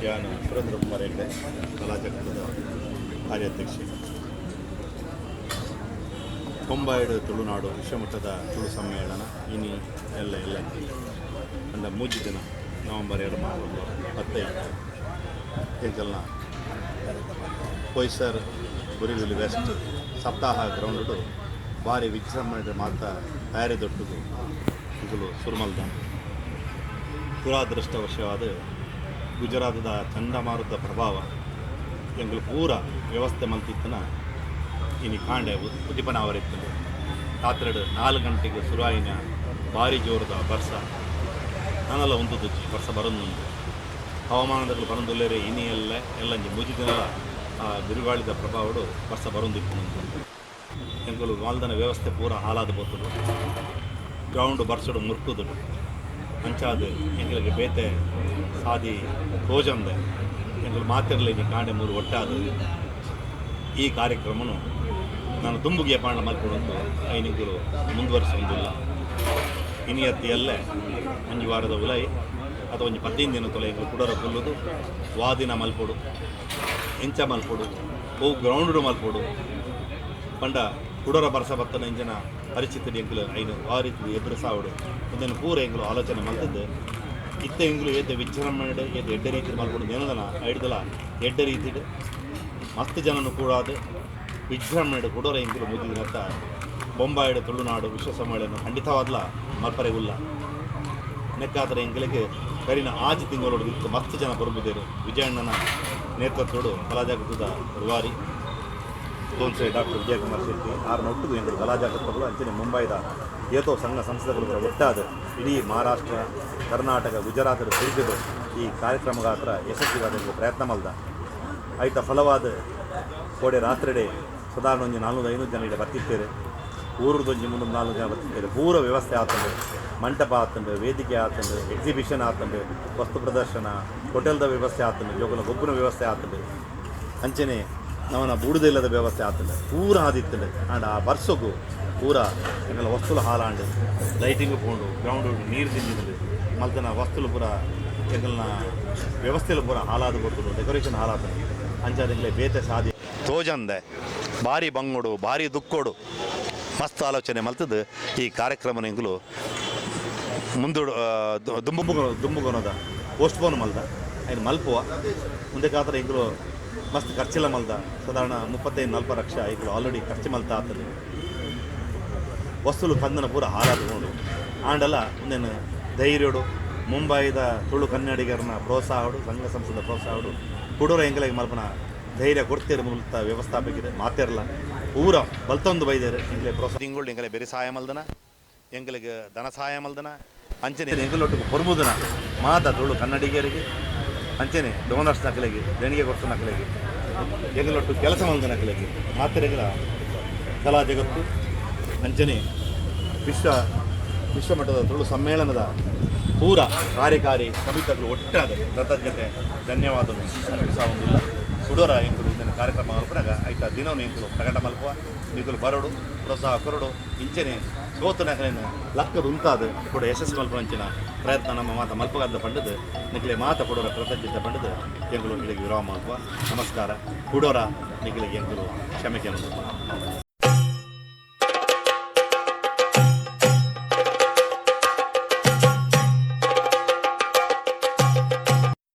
ಯಾನ್ ಸುರೇಂದ್ರ ಕುಮಾರ್ ಹೆಗ್ಡೆ, ಕಲಾಜಗತ್ತದ ಕಾರ್ಯಾಧ್ಯಕ್ಷೆ. ಬೊಂಬಾಯಿಡ್ ತುಳುನಾಡು ವಿಶ್ವಮಟ್ಟದ ತುಳು ಸಮ್ಮೇಳನ ಇನಿ ಎಲ್ಲ ಎಲ್ಲ ಅಂದ 3 ದಿನ, ನವಂಬರ್ 2, 15 ಎಂಕಲ್ನ ಪೊಯ್ಸರ್ ಬೊರಿವಿಲಿ ವೆಸ್ಟ್ ಸಪ್ತಾಹ ಗ್ರೌಂಡ್ ಭಾರಿ ವಿಜೃಂಭಣೆ ಮಾತ ತಯಾರಿ ದೊಟ್ಟುಗು ಎಂಕುಲು ಸುರುಮಲ್ದ. ದುರಾದೃಷ್ಟವಶವಾದ ಗುಜರಾತದ ಚಂಡಮಾರುತ ಪ್ರಭಾವ ಎಂಕುಲು ಪೂರ ವ್ಯವಸ್ಥೆ ಮಲ್ತಿತ್ತನ ಇನಿ ಕಾಂಡೆ ಉದಿಪನ ಆವರಿತ್ತಂಡು. ರಾತ್ರಿಡ್ 4 ಗಂಟೆಗೆ ಶುರುವಾಯಿನ ಭಾರಿ ಜೋರದ ಬರ್ಸ ನಾನಲ್ಲ ಉಂತುದುಜ್ಜಿ. ಬರ್ಸ ಬರೊಂದುಂಡು. ಹವಾಮಾನದಲ್ಲಿ ಬರೊಂದುಲ್ಲೆರೆ. ಇನಿ ಎಲ್ಲ ಎಲ್ಲಂಜಿ 3 ದಿನಲ ಆ ಬಿರುಗಾಳಿದ ಪ್ರಭಾವಡು ಬರ್ಸ ಬರೊಂದಿಪ್ಪುಂಡು. ಎಂಕುಲು ಮಲ್ದನ ವ್ಯವಸ್ಥೆ ಪೂರ ಹಾಳಾದ ಪೋತುಂಡು. ಗ್ರೌಂಡ್ ಬರ್ಸಡು ಮುರ್ಕುದುಂಡು. ಅಂಚಾದ್ ಎಂಕಲಿಗೆ ಬೇತೆ ಸಾದಿ ತೋಜಂದೆ ಎಂಕುಲು ಮಾತೆರ್ಲ ಇನಿ ಕಾಂಡೆ ಮೂರು ಒಟ್ಟಾದ ಈ ಕಾರ್ಯಕ್ರಮನು ನಾನು ದುಂಬುಗೆ ಪಾಂಡ ಮಲ್ಪೊಡಂದು ಐನಿಂಕುಲು ಮುಂದುವರಿಸೊಂದುಲ್ಲ. ಇನಿಯತ್ತಿ ಎಲ್ಲೆ 1 ವಾರದ ಉಲೈ ಅಥವಾ ಒಂಜಿ 15 ದಿನ ತೊಲೆ ಎಂಕುಲು ಕುಡರ ಕುಲ್ಲುದು ವಾದಿನ ಮಲ್ಪೊಡು, ಎಂಚ ಮಲ್ಪೊಡು, ಓ ಗ್ರೌಂಡ್ ಮಲ್ಪೊಡು ಪಂಡ ಕುಡರ ಬರ್ಸ ಬತ್ತನ ಇಂಚಿನ ಪರಿಸ್ಥಿತಿ ಎಂಕುಲು ಐನು ಆ ರೀತಿ ಎದುರಿಸಾವಡು, ಉಂದೆನ್ ಪೂರ ಎಂಕುಲು ಆಲೋಚನೆ ಮಲ್ತದ್ದು. ಇತ್ತೆ ಎಂಕುಲು ಏತ್ ವಿಜೃಂಭಣೆ, ಏತ್ ಎಡ್ಡೆ ರೀತಿಡ್ ಮಲ್ಪೊಡು ನೆನದನ ಐಡ್ದಲ ಎಡ್ಡೆ ರೀತಿಡ್ ಮಸ್ತ್ ಜನನು ಕೂಡಾದ್ ವಿಜೃಂಭಣೆ ಕುಡೋರ ಎಂಕುಲು 3 ದಿನತ್ತ ಬೊಂಬಾಯಿಡ್ ತುಳುನಾಡು ವಿಶ್ವ ಸಮ್ಮೇಳನ ಖಂಡಿತವಾದ್ಲ ಮಲ್ಪರೆ ಉಲ್ಲ. ನೆಕ್ಕಾದ್ರೆ ಎಂಕಲೆಗ್ ಕರಿನ 6 ತಿಂಗಳು ಇತ್ತು ಮಸ್ತ್ ಜನ ಬರುಬುದೇರು. ವಿಜಯಣ್ಣನ ನೇತೃತ್ವಡು, ಕಲಾಜಾಗೃತದ ರೂವಾರಿ ತೋನ್ಸೆ ಡಾಕ್ಟರ್ ವಿಜಯಕುಮಾರ್ ಶೆಟ್ಟಿ ಆರನ ಒಟ್ಟುಗು ಎಂಕುಲು ಕಲಾಜಾಗೃತಗಳು ಅಂಚನೆ ಮುಂಬೈದ ಏತೋ ಸಂಘ ಸಂಸ್ಥೆಗಳು ಕೂಡ ಒಟ್ಟಾದ ಇಡೀ ಮಹಾರಾಷ್ಟ್ರ, ಕರ್ನಾಟಕ, ಗುಜರಾತ್ ತಿರುಗಿದು ಈ ಕಾರ್ಯಕ್ರಮಗಾತ್ರ ಯಶಸ್ವಿಯಾದ ಪ್ರಯತ್ನ ಮಲ್ದ. ಐತ ಫಲವಾದ ಕೋಡೆ ರಾತ್ರಿಡೆ ಸಾಧಾರಣ ಒಂಜಿ 400-500 ಜನ ಇಡೆ ಬರ್ತಿತ್ತೇರು. ಊರುದೊಂಜಿ 300-400 ಜನ ಬರ್ತಿತ್ತೇರು. ಪೂರ ವ್ಯವಸ್ಥೆ ಆತಂಡು. ಮಂಟಪ ಆತಂಡು, ವೇದಿಕೆ ಆತಂಡು, ಎಕ್ಸಿಬಿಷನ್ ಆತಂಡು, ವಸ್ತು ಪ್ರದರ್ಶನ, ಹೋಟೆಲ್ದ ವ್ಯವಸ್ಥೆ ಆತಂಡು, ಜೋಕುಲ ಗೊಬ್ಬುನ ವ್ಯವಸ್ಥೆ ಆತಂಡು, ಅಂಚನೆ ನವನ ಬೂಡುದಿಲ್ಲದ ವ್ಯವಸ್ಥೆ ಆತಂಡು, ಪೂರ ಆದಿತ್ತಂಡು. ಆಂಡ ಆ ಬರ್ಸೊಗು ಪೂರ ಎಂಕಲ ವಸ್ತುಲು ಹಾಲಾಂಡು, ಲೈಟಿಂಗ್ ಪೋಂಡು, ಗ್ರೌಂಡ್ ನೀರು ದಿಂಜಿದಂಡು, ಮಲ್ತನ ವಸ್ತುಲು ಪೂರ ಎಂಕಲ್ನ ವ್ಯವಸ್ಥೆಲು ಪೂರ ಹಾಲಾದ ಗೊತ್ತುಂಡು, ಡೆಕೋರೇಷನ್ ಹಾಲಾತಂಡು. ಅಂಚಾದ ಎಂಕ್ಲೆ ಬೇತೆ ಸಾದಿ ತೋಜಂದೆ ಭಾರಿ ಬಂಗೋಡು, ಭಾರಿ ದುಕ್ಕೋಡು ಮಸ್ತ್ ಆಲೋಚನೆ ಮಲ್ತದ್ದು ಈ ಕಾರ್ಯಕ್ರಮ ಎಂಕುಲು ಮುಂದೂಡು ದುಂಬು ದುಂಬುಗೊನದ ಪೋಸ್ಟ್ಪೋನ್ ಮಲ್ದ. ಐನ್ ಮಲ್ಪುವ. ಮುಂದೆಕಾತ್ರ ಎಂಕುಲು ಮಸ್ತ್ ಖರ್ಚಿಲ್ಲ ಮಲ್ದ. ಸಾಧಾರಣ 35-40 ಲಕ್ಷ ಎಂಕುಲು ಆಲ್ರೆಡಿ ಖರ್ಚು ಮಲ್ತ ಆತದೆ. ವಸ್ತುಲು ಕಂದನ ಪೂರ ಹಾಳಾದ್ಕೊಂಡು. ಆಂಡಲ ಒಂದೇನು ಧೈರ್ಯಡು ಮುಂಬೈದ ತುಳು ಕನ್ನಡಿಗರನ್ನ ಪ್ರೋತ್ಸಾಹಡು, ಸಂಘ ಸಂಸ್ಥೆದ ಪ್ರೋತ್ಸಾಹಡು ಕುಡೂರ ಎಂಕಲೆಗ್ ಮಲ್ಪನ ಧೈರ್ಯ ಕೊಡ್ತೇರು. ಮುಲ್ತ ವ್ಯವಸ್ಥಾಪಕರು ಮಾತೆರ್ಲ ಪೂರ ಬಲ್ತೊಂದು ಬೈದೇರು. ಎಂಕಲೆ ಪ್ರೋತ್ಸಾಹ ತಿಂಗಳು ಎಂಕಲೆ ಬೇರೆ ಸಹಾಯ ಮಲ್ದನ, ಎಂಕಲೆಗ್ ಧನ ಸಹಾಯ ಮಲ್ದನ, ಅಂಚನೆ ಎಂಕಲೊಟ್ಟಿಗೆ ಪೊರ್ಬುದನ ಮಾತ ತುಳು ಕನ್ನಡಿಗರಿಗೆ, ಅಂಚನೆ ಡೋನರ್ಸ್ ನಕಲೆಗೆ, ದೇಣಿಗೆ ಕೊಡ್ತ ನಕಲೆಗೆ, ಎಂಕಲೊಟ್ಟು ಕೆಲಸ ಮಲ್ದ ನಕಲೆಗೆ ಮಾತೆರೆಗಳ ಕಲಾ ಜಗತ್ತು ಅಂಚನೆ ವಿಶ್ವಮಟ್ಟದ ತುಳು ಸಮ್ಮೇಳನದ ಪೂರ ಕಾರ್ಯಕಾರಿ ಸಮಿತಿಗಳು ಒಟ್ಟಾದ ಕೃತಜ್ಞತೆ ಧನ್ಯವಾದ ಅರ್ಪಿಸಾವೊಂದಿಲ್ಲ. ಸುಡೋರ ಎಂಕುಲು ಇದನ್ನು ಕಾರ್ಯಕ್ರಮ ಮಲ್ಪನಾಗ ಐತ ದಿನವನ್ನು ಎಂಕುಲು ಪ್ರಕಟ ಮಲ್ಪುವ. ನಿಕುಲು ಬರೋಡು, ಪ್ರೋತ್ಸಾಹ ಕೊರಡು. ಇಂಚನೆ ಸೋತನಕಲೆನ ಲಕ್ಕದ ಉಂತಾದ ಕೂಡ ಯಶಸ್ಸು ಮಲ್ಪುವಂಚಿನ ಪ್ರಯತ್ನ ನಮ್ಮ ಮಾತ ಮಲ್ಪಗಾದ ಪಂಡದು ನಿಕಲೆ ಮಾತ ಕೊಡೋರ ಕೃತಜ್ಞತೆ ಪಂಡದು ಎಂಕುಲು ಇಲ್ಲಿಗೆ ವಿರಾಮ ಮಲ್ಪುವ. ನಮಸ್ಕಾರ. ಕುಡೋರ ನಿಕಲಿಗೆ ಎಂಕುಲು ಕ್ಷಮೆ ಕೇಳೋದು.